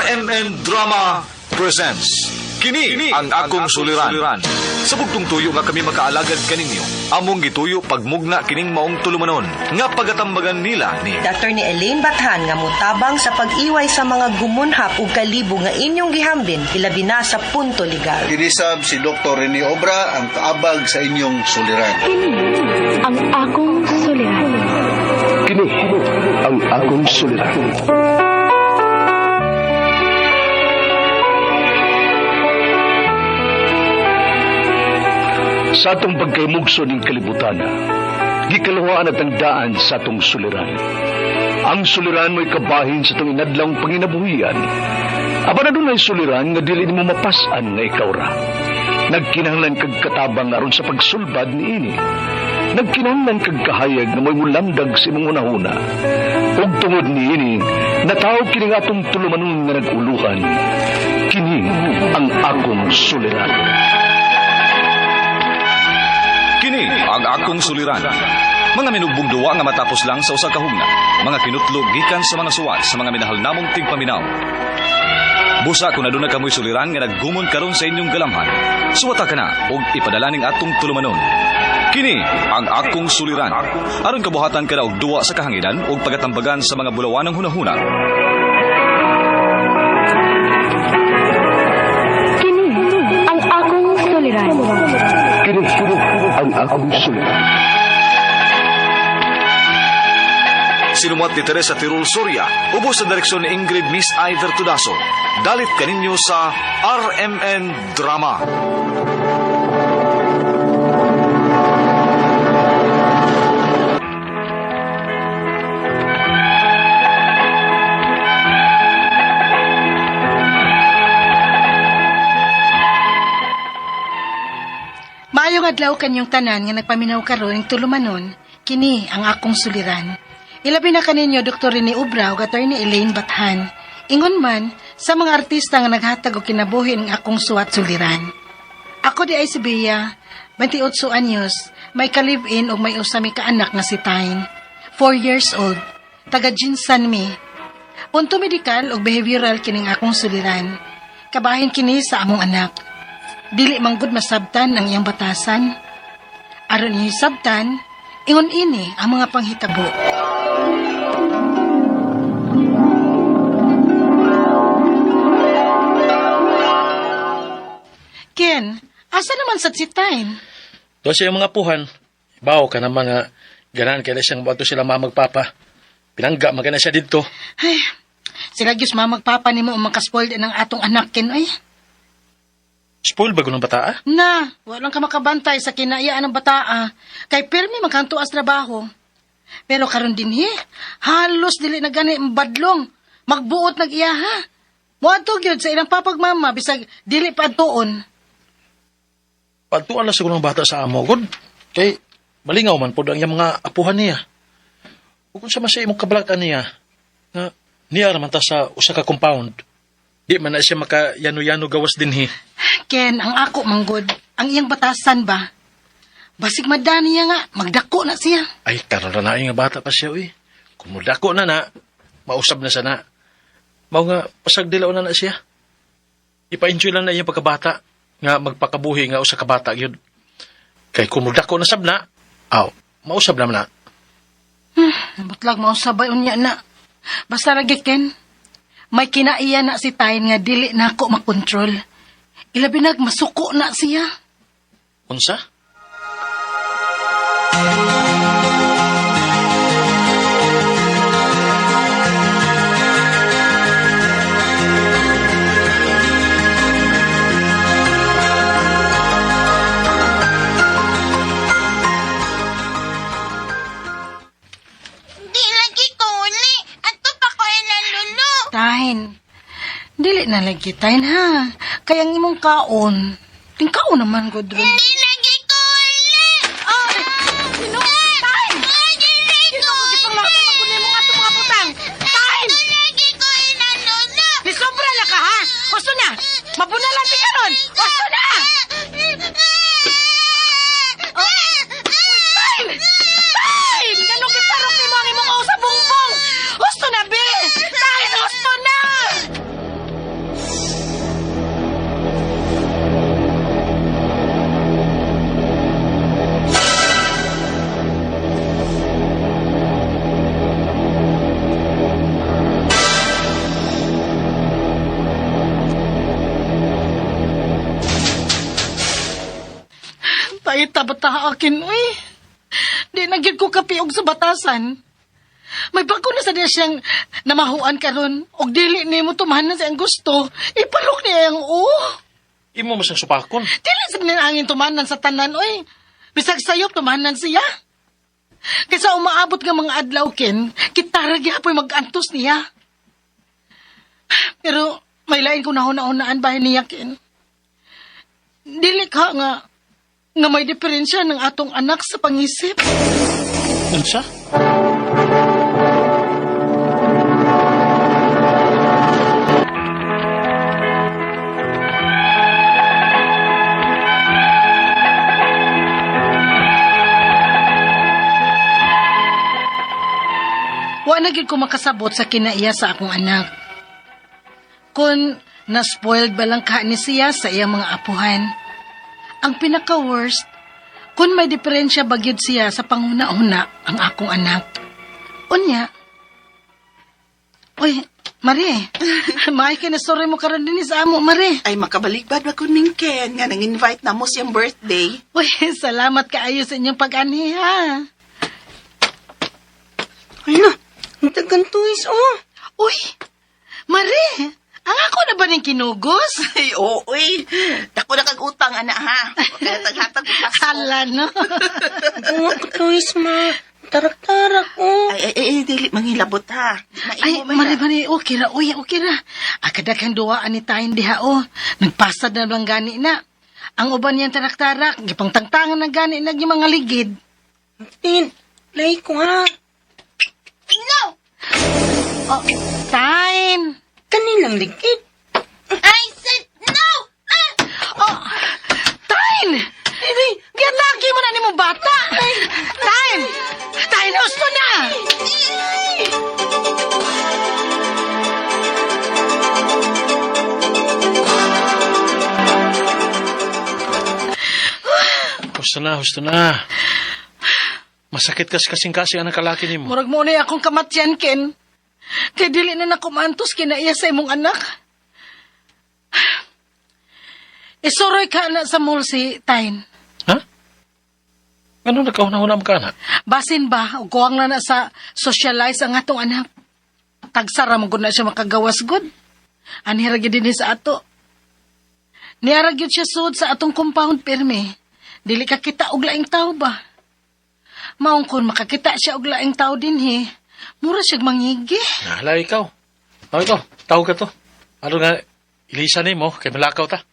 RMN Drama presents Kini ang akong suliran. Sa bugtong tuyo nga kami makaalagad kaninyo, among gituyo pagmugna kining maong tulumanon nga pagatambagan nila ni Attorney Elaine Bathan nga motabang sa pag-iway sa mga gumunhap ug kalibo nga inyong gihambin ilabi na sa punto legal. Kinisab si Dr. Rene Obra ang kaabag sa inyong suliran. Kini ang akong suliran. Kini ang akong suliran. Sa atong pagkaymugso ning kalibutan, gikaluhaan at ang daan sa atong suliran. Ang suliran mo'y kabahin sa atong inadlawng panginabuhian. Apan adunay suliran nga dili nimo mapas-an nga ikaw ra. Nagkinahanglan kag katabang aron sa pagsulbad niini. Nagkinahanglan kag kahayag nga mo'y mulamdag sa imong hunahuna. Ug tungod niini, nataw kini nga atong tulumanon nga nag-uluhan. Kini ang akong suliran. Kini ang akong suliran. Mga minugbong duwa nga matapos lang sa usa ka hugna. Mga kinutlog gikan sa mga suwat sa mga minahal namong tigpaminaw. Busa kung aduna kamoy suliran nga naggumon karon sa inyong galamhan, suwata ka na og ipadala ning atong tulumanon. Kini ang akong suliran. Aron kabuhatan ka na og duwa sa kahanginan og pagatambagan sa mga bulawanang hunahuna. Kini ang akong suliran. Kini ang akong suliran. Sinumuat ni Teresa Tirul Soria, ubos sa direksyon ni Ingrid Miss Iver Tudaso. Dalit kaninyo sa RMN Drama. Maayong adlaw kanyong tanan nga nagpaminaw karon ning tulumanon, kini ang akong suliran. Ilabi na kaninyo Dr. Rene Obra ug Attorney Elaine Bathan. Ingon man sa mga artista nga naghatag og kinabuhi ning akong suwat suliran. Ako di ay si Bea, 28 anyos, may ka-live-in ug may usa mi kaanak nga si Tine. 4 years old, taga Jinsan mi. Punto medikal ug behavioral kining akong suliran. Kabahin kini sa among anak. Dili manggod masabtan ang iyang batasan. Aron iyang sabtan, ingon ini ang mga panghitabo. Ken, asa naman sa si Tine? Doon sa iyong mga puhan, bawo ka naman nga ganahan kaya na siyang bato sila mamagpapa. Pinangga magana siya dito. Ay, sila Diyos mamagpapa nimo ang makaspoil ng atong anak, Ken, oy. Spoil ba ng bataa? Na, walang ka makabantay sa kinaiyaan ng bataa. Kay pirmi magkantuas trabaho. Pero karon dinhi, halos dili na gani badlong. Magbuot nag iyaha. Moadto gyud sa ilang papagmama bisag dili pa adtuon. Pagtuan lang siguro ng bata sa amo, god. Kay malingaw man po ang iyang mga apuhan niya. Ug kung sa man sa imong kabalakan niya, nga niya raman ta sa usa ka compound. Di man na siya makayano-yano gawas dinhi. Ken, ang ako manggod, ang iyang batasan ba? Basig madani niya nga, magdako na siya. Ay, karon na nga bata pa siya, uy. Kung mudako na na, mausab na sana. Mao nga, pasag dilaw na na siya. Ipa-enjoy lang na iyang pagkabata, nga magpakabuhi nga usa ka bata gyud. Kay kung mudako na sab na, aw, mausab naman na. Butlag mausabay unya na. Basta lagi Ken, may kinaiya na si Tine nga dili na ako makontrol. Ilabi nag masuko na siya. Unsa? Di lagi ko uli. Ato pa ko ilang lulo. Tine, dili na lagi Tine ha. Kaya ang imong kaon, tingkaon naman ko dron. Di lagi ko uli. Oh, Tine! Di lagi ko Gipanglaban mo mo ato mga butang. Tine! Ato lagi ko ilang lulo. Nisobra na ka ha. Gusto na. Mabunalan ti karon. Gusto na. Tine! Tine! Ganong giparok nimo ang imong usa bongbong. Gusto na be. Tine, gusto na. Paita bata akin, uy. Di na gyud ko kapiog sa batasan. May bago na sa diya siyang namahuan karon og dili nimo tumanan sa iyang gusto, ipalok niya ang o. Imo mo siyang supakon. Dili sa angin tumanan sa tanan, oy. Bisag sayop tumanan siya. Kaysa umaabot nga mga adlaw ken, kitara gyapon mag-antos niya. Pero may lain ko nahuna-hunaan bahin niya ken. Dili ka nga nga may diferensya ng atong anak sa pangisip. Unsa? Wa na gyud ko makasabot sa kinaiya sa akong anak. Kung na-spoiled ba lang ka ni siya sa iyang mga apuhan. Ang pinaka-worst, kung may diferensya ba gyud siya sa panguna-una ang akong anak. Unya, uy, Mari, maay ka na sorry mo karon din sa amo, Mari. Ay, makabaligbad ba kun ning Ken nga nang-invite na mo siyang birthday. Uy, salamat kaayo sa inyong pag-anhi, ha. Ano? Ang tagang tuwis, oh. Uy, Mari, ang ako na ba ning kinugos? Ay, oo, uy. Dako na kag utang, ana, ha? Kaya taghatag ko paso. Hala, no? Bunga ko tuwis, ma. Tarak-tarak, oh. Ay, ay, ay, dili manghilabot, ha? Ay, Maimo man Mari, na. Mari, okay ra, uy, okay ra. Akadaghang duwaan ni tayong diha, oh. Nagpasad na lang gani na. Ang uban niyang tarak-tarak, gipangtangtangan na gani na yung mga ligid. Tin, play ko, ha. No! Oh, Tain! Kanilang ligid. I said no! Ah! Oh, Tain! Giatake mo na ni mo bata! Tain! Tain, husto na! Husto na, husto na. Masakit kas kasing-kasing ang kalaki nimo. Murag mo na akong kamatyan, Ken. Kay dili na nakumantos kinaiya sa imong anak. Isuroy ka na sa mall si Tain. Ha? Ano nagkauna-una mo ka na? Basin ba, o kuwang na na sa socialize ang atong anak. Tagsara mo gud na siya makagawas good. Anhi ra gyud dinhi sa ato. Niara gyud siya sud sa atong compound pirmi. Dili ka kita og laing tawo ba? Maong kun makakita siya og laing tawo dinhi, mura siyag mangigi. Nahala ikaw. Oh, ikaw, tawag ka to. Ano nga, ilisa nimo kay malakaw ta.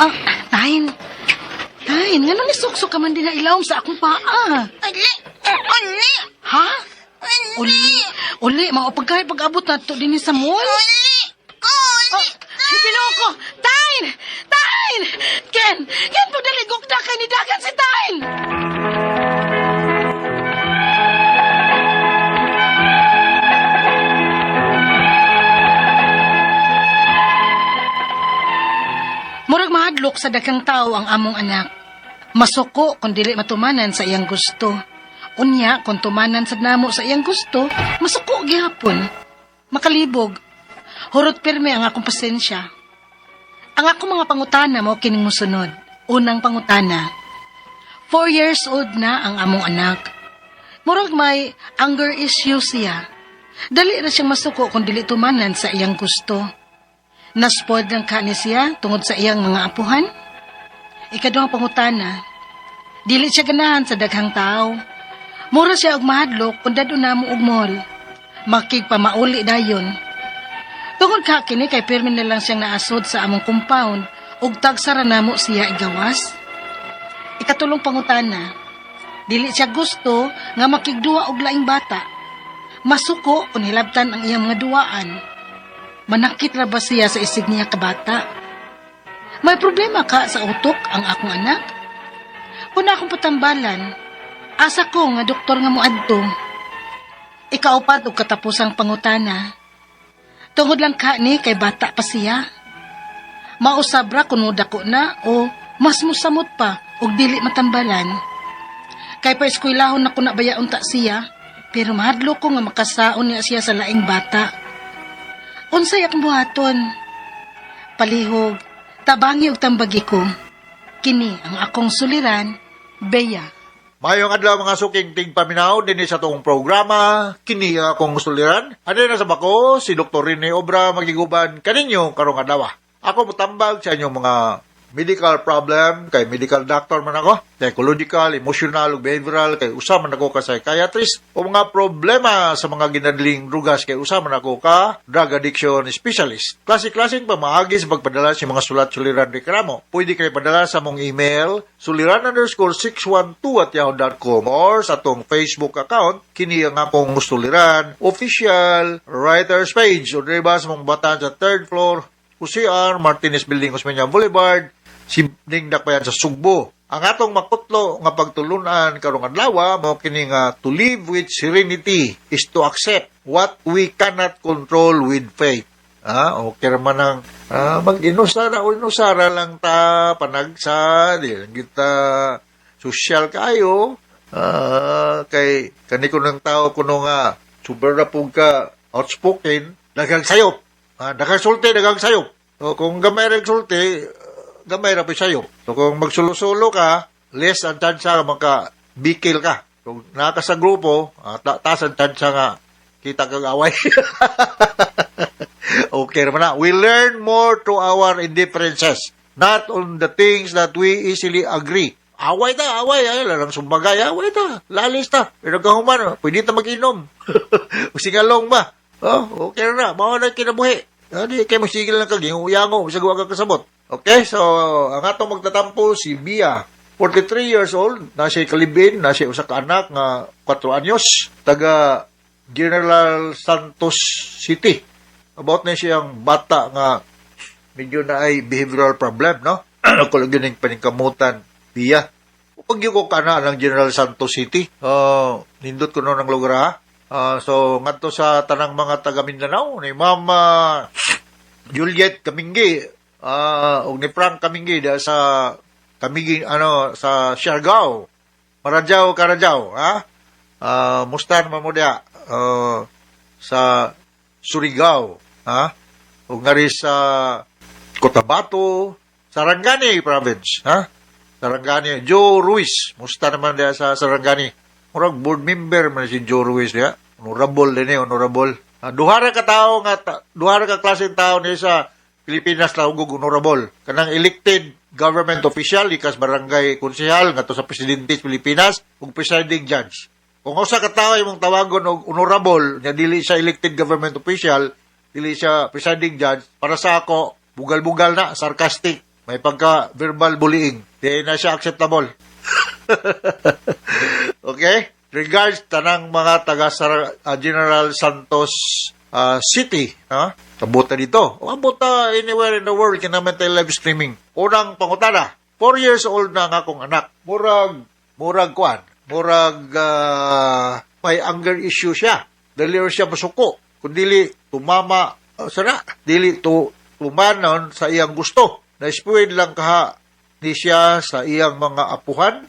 Ah, Tain. Tain, ngano ni suksok ka man din na ilawom sa akong paa? Uli! Uli! Ha? Uli! Uli, uli, mga pagkain pag-abot na to din sa mall. Uli! Uli! Oh, Ginoo ko! Tain! Tain! Ken! Ken, pagdaligok na kay nidagan si Tain! Murag mahadlok sa daghang tao ang among anak. Masuko kung dili matumanan sa iyang gusto. Unya, kung tumanan sa namo sa iyang gusto, masuko gihapon. Makalibog. Hurot pirmi ang akong pasensya. Ang akong mga pangutana mo kining musunod. Unang pangutana. 4 years old na ang among anak. Murag may anger issue siya. Dali ra siyang masuko kung dili tumanan sa iyang gusto. Naspoiled lang ka ni siya tungod sa iyang mga apuhan. Ikaduhang pangutana. Dili siya ganahan sa daghang tao. Mura siya og mahadlok kung dadto namo og mall. Makigpamauli dayon. Tungod ka kini kay pirmi na lang siyang naasod sa among compound ug tagsara namo siya igawas. Ikatulong pangutana. Dili siya gusto nga makigduwa og laing bata. Masuko kung hilabtan ang iyang mga duwaan. Manakit ra ba siya sa isig niya kabata? May problema ka sa utok ang akong anak? Kung akong patambalan, asa ko nga doktor nga moadto. Ikaupat og katapusang pangutana. Tungod lang ka ni kay bata pa siya. Mausab ra kung dako na o mas musamot pa og dili matambalan. Kay pa eskwelahon na ko na baya unta siya, pero mahadlok ko nga makasaon niya siya sa laing bata. Unsay akong buhaton? Palihog, tabangi og tambagi ko. Kini ang akong suliran, Bea. Mayong adlaw, mga suking tigpaminaw, dinhi sa atong programa, kini ang akong suliran. Ano na sa bako, si Dr. Rene Obra magiguban kaninyo karong adlaw. Ako mutambag sa inyong mga medical problem, kay medical doctor man ako, psychological, emotional, ug behavioral, kay usa man ako ka psychiatrist, o mga problema sa mga ginadling drugas, kay usa man ako ka drug addiction specialist. Klase-klaseng pamaagi sa pagpadala sa mga sulat, suliran, reklamo. Pwede kayo padala sa mong email, suliran_612@yahoo.com or sa atong Facebook account, kini ang akong suliran, official writers page, o diba sa mong batan sa third floor, Jose R. Martinez Building, Osmeña Boulevard, Siding Dakbayan sa Sugbo. Ang atong makutlo nga pagtulunan karong adlaw mao kini nga to live with serenity is to accept what we cannot control with faith. Okay man ang mag-inusara o inusara lang ta panagsa, di lang kita social kayo. Kay kani ko ng tao kuno nga super ra pug ka outspoken, daghang sayop. Daghang sulti, daghang sayop. So, kung gamay ra sulti, gamay ra pa sayop. So, kung magsulo-sulo ka, less ang tsansa nga maka bikil ka. Kung naa ka sa grupo, taas ang tsansa nga kita kag away. Okay naman na. We learn more to our indifferences, not on the things that we easily agree. Away ta, away. Ay, lalang sumbagay, away ta. Lalis ta. Pero kahuman, pwede ta mag-inom. Singalong ba? Oh, okay na. Mao na kinabuhi. Di kay magsigil lang kag yango, bisag wa ka kasabot. Okay, so ang atong magtatampo si Bia, 43 years old, na siya kalibin, na siya usa ka anak nga 4 anyos, taga General Santos City. About na siyang bata nga medyo na ay behavioral problem, no? Ako lang yun paningkamutan, Bia. Pag ko ka na ng General Santos City, nindot ko no ng lugar ha. So, ngadto sa tanang mga taga Mindanao, ni Mama Juliet Kaminggi, ug ni Frank Kaminggi da sa Kaminggi, ano, sa Siargao. Marajaw, Karajaw, ha? Musta naman mo diya? Sa Surigao, ha? Ug ngari sa Cotabato, Sarangani province, ha? Sarangani, Joe Ruiz, musta naman diya sa Sarangani? Murag board member man si Joe Ruiz diya. Honorable din eh, honorable. Duha ra ka tawo nga duha ra ka klaseng tao ni sa Pilipinas tawag og honorable. Kanang elected government official ikas barangay konsehal ngadto sa presidente sa Pilipinas ug presiding judge. Kung usa ka tawo imong tawagon og honorable nya dili siya elected government official, dili siya presiding judge, para sa ako bugal-bugal na, sarcastic, may pagka verbal bullying. Di na siya acceptable. Okay? Regards tanang mga taga General Santos City, ha? Kabuta dito. O abota anywhere in the world kinaman tayo live streaming. Unang pangutana, 4 years old na ang akong anak. Murag kuan, murag may anger issue siya. Dili siya masuko. Kung dili tumama sana, dili to tumanon sa iyang gusto. Na-spoil lang kaha ni siya sa iyang mga apuhan.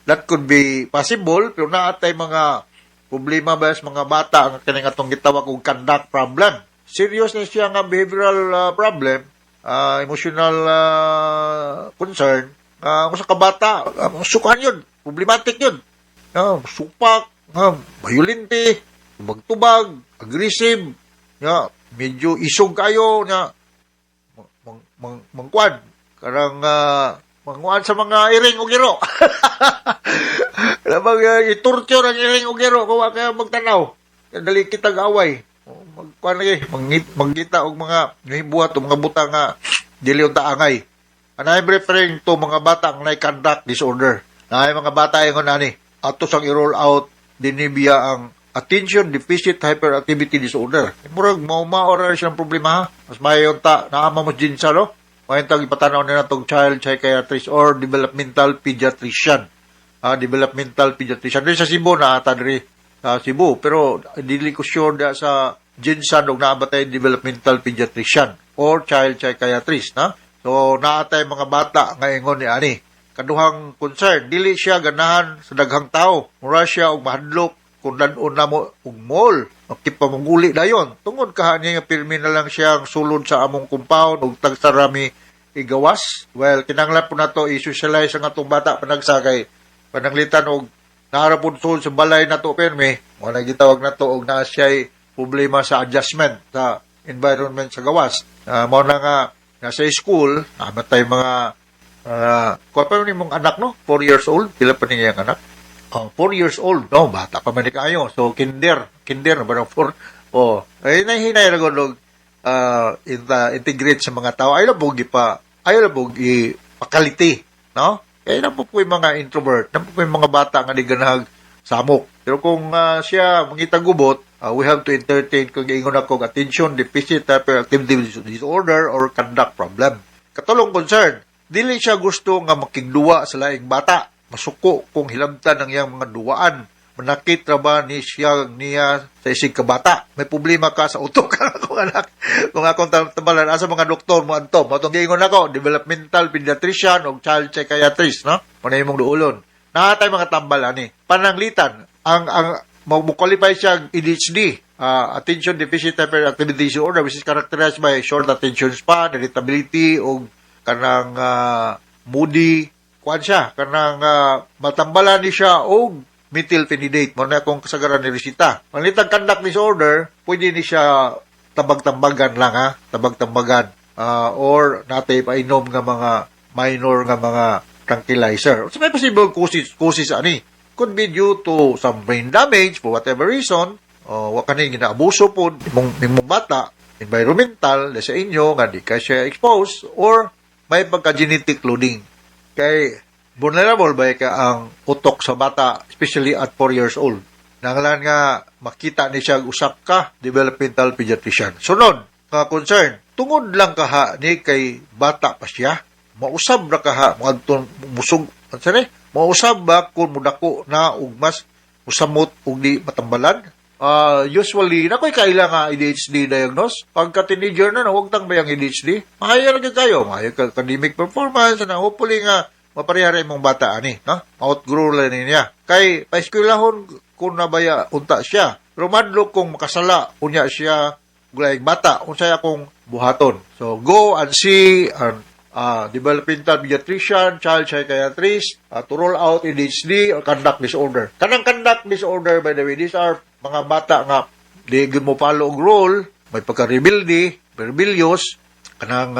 That could be possible, pero naatay mga problema ba sa mga bata ang kaning atong gitawag og conduct problem. Serious na siya nga behavioral problem, emotional concern. Kung sa kabata, sukan yun, problematic yun. Supak, violente, tubag-tubag, aggressive, nga, medyo isog kayo, nga, mang, mang, mangkwan, karang manguan sa mga iring ug iro. Labang i-torture ang iring ug iro kung wa kaya magtanaw. Kaya dali kitag away. O, magkuan lagi, manggita og mga nahibuhat o mga butang nga dili unta angay. And I'm referring to mga bata ang nay conduct disorder. Naay mga bata ingon ani ato sang i-roll out dinhi biya ang attention deficit hyperactivity disorder. Murag mao ra siyang problema ha. Mas maayo ta naama mo din sa no. Maayo tag ipatanaw nila tong child psychiatrist or developmental pediatrician. Developmental pediatrician. Diri sa Cebu na ata diri. sa Cebu. Pero dili ko sure da sa GenSan og naa ba tay developmental pediatrician or child psychiatrist, na? So naa tay mga bata nga ingon ni ani. Kaduhang concern, dili siya ganahan sa daghang tao. Mura siya og mahadlok kung dad-on namo og mall, makipamunguli dayon. Tungod kaha niya nga pirmi na lang siyang sulod sa among compound ug tagsarami igawas. Well, kinahanglan po nato i-socialize ang atong bata panagsa kay pananglitan og naa ra pod sulod sa balay nato pirmi, mo na gitawag nato og naa siya'y problema sa adjustment sa environment sa gawas. Mao na nga nasa school, namatay mga kuha pa mong anak, no? 4 years old, pila pa niya ang anak? Oh, 4 years old, no, bata pa man ni kayo. So kinder, kinder na ba ng 4? Oh, ay nahinay ra gud og integrate sa mga tao. Ayaw na pa, ayaw na i pakaliti, no? Kaya na po po yung mga introvert, na po po yung mga bata nga di ganahag samok. Pero kung siya mangita gubot, we have to entertain kung giingon ako attention deficit hyperactivity disorder or conduct problem. Katulong concern, dili siya gusto nga makigduwa sa laing bata. Masuko kung hilabtan ang iyang mga duwaan. Manakit ra ba ni siya niya sa isig kabata? May problema ka sa utok akong anak. Kung akong tambalan, asa mga doktor mo adto? Mao tong giingon ako, developmental pediatrician o child psychiatrist, no? Mao na imong duolon. Naa tay mga tambal ani. Pananglitan, ang mo qualify siya ADHD, attention deficit hyperactivity disorder, which is characterized by short attention span, irritability o kanang moody kuan siya, kanang matambalan ni siya og methylphenidate. Mo na akong kasagaran ni resita. Panalitang conduct disorder, pwede ni siya tabag-tambagan lang ha, tabag-tambagan. Or natay painom nga mga minor nga mga tranquilizer. So may possible causes ani. Could be due to some brain damage for whatever reason. O wa kani ginaabuso pod imong bata, environmental na sa inyo nga di ka siya exposed, or may pagka-genetic loading. Kay vulnerable ba ka ang utok sa bata, especially at 4 years old. Nanglan nga makita ni siya usap ka developmental pediatrician. Sunod, nga concern, tungod lang kaha ni kay bata pa siya, mausab ra kaha moadto musog, unsa ni? Mausab ba kung mudako na ug mas musamot ug di matambalan? Usually, nakoy kaila nga ADHD diagnose. Pagka teenager na, huwag tang bayang ADHD. Maayo ra gyud kayo. Maayo ka academic performance. Na hopefully nga, mapareha ra imong bata ani, no? Outgrow lang niya. Kay, paeskwelahon kung nabaya unta siya. Pero madlo kung makasala, unya siya gulaing bata, unsay akong buhaton. So, go and see an developmental pediatrician, child psychiatrist, to roll out ADHD or conduct disorder. Kanang conduct disorder, by the way, these are mga bata nga di gyud mo follow og rule, may pagka-rebelde, rebellious, kanang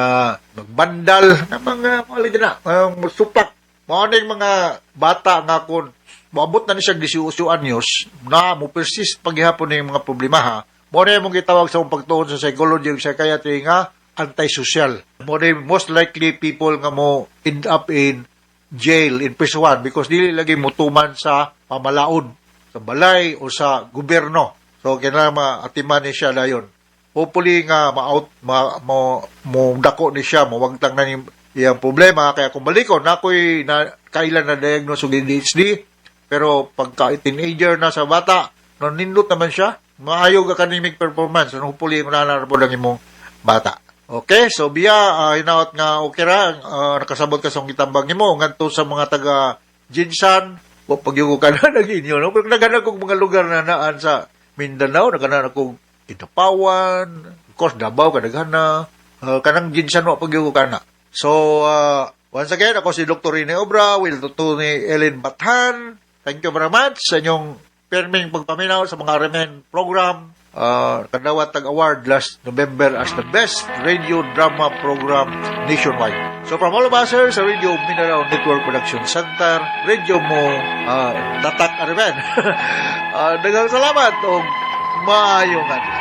magbandal, na mga mga na, mga supak. Mao ning mga bata nga kung moabot na ni siya 18 anyos, na mo persist paghihapon ning mga problema ha, mao na imong gitawag sa imong pagtuon sa psychology ug psychiatry nga antisocial. Mao na most likely people nga mo end up in jail, in prison, because dili lagi mutuman sa pamalaod, sa balay o sa gobyerno. So kinahanglan maatiman ni siya dayon. Hopefully nga ma-out ma, mo mo dako ni siya, mawagtang na ni iyang problema. Kaya kung balikon nakoy na kailan na diagnose og ADHD, pero pagka teenager na sa bata, no, nindot naman siya, maayo academic performance, and hopefully na po lang imong bata. Okay, so biya hinaot nga okay ra, nakasabot ka sa gitambag nimo ngadto sa mga taga GenSan, wa pagyugo ka na nag inyo, no? Pero naghanap kog mga lugar na naan sa Mindanao, naghanap kog Kidapawan, of course Davao kadaghana, kanang GenSan wa pagyugo ka na. So once again, ako si Dr. Rene Obra, will to ni Ellen Bathan. Thank you very much sa inyong perming pagpaminaw sa mga RMN program. Kadawat tag award last November as the best radio drama program nationwide. So from all of us here sa Radio Mindanao Network Production Center, Radio mo tatak RMN. Daghang salamat og maayong adlaw.